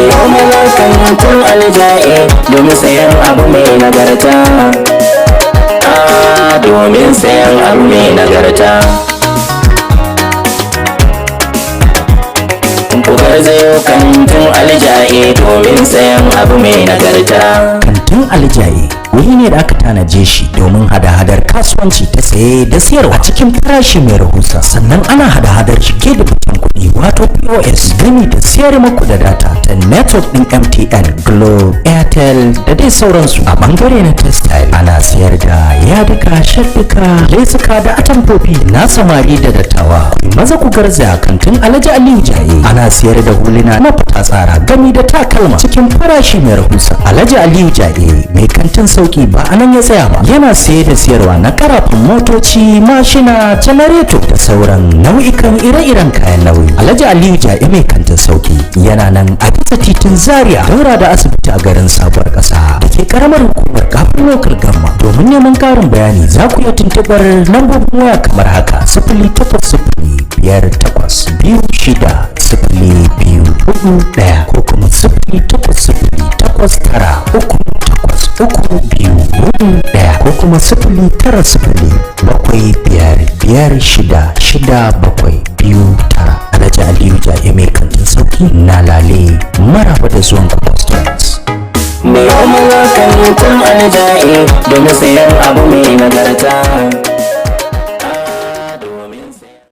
Biyo maza kantin Aljaye domin sayan abu mai nagarta. Ah, domin sayan abu mai nagarta. Ku garzayo kantin Aljaye domin sayan abu mai nagarta. Kantin Aljaye wuri ne da aka tanaje shi domin hada-hadar kasuwanci ta saye da sayarwa a cikin farashi mai rahusa. Sannan ana hada-hadar shige da fitan kuɗi, wato POS, gami da siyar muku da data ta network ɗin MTN, Glo, Airtel da dai sauransu. A bangare na textile, ana siyar da yaduka, shaddika, lesuka da atamfofi na samari da dattawa. Maza ku garzaya kantin Alhaji Aliyu Jaye. Ana siyar da huluna na fita tsara gami da takalma cikin farashi mai rahusa. Alhaji Aliyu Jaye mai kantin sauki ba anan ya tsaya ba, yana saye da siyarwa na karafan motoci, mashina, janareto da sauran nau'ikan ire-iren kayan nauyi. Alhaji Aliyu Jaye mai kantin sauki yana nan a bisa titin Zaria, daura da asibiti, a garin Sabuwar Kasa da ke karamar hukumar Kafin Local Government. Domin neman karin bayani, za ku iya tuntubar lambobin waya kamar haka: 08058260241, ko kuma 08089383241, ko kuma 09075556679. Alhaji Aliyu Jaye mai kantin sauki na lale maraba da zuwan ku, customers. Biyo maza kantin Aljaye domin sayan abu mai nagarta.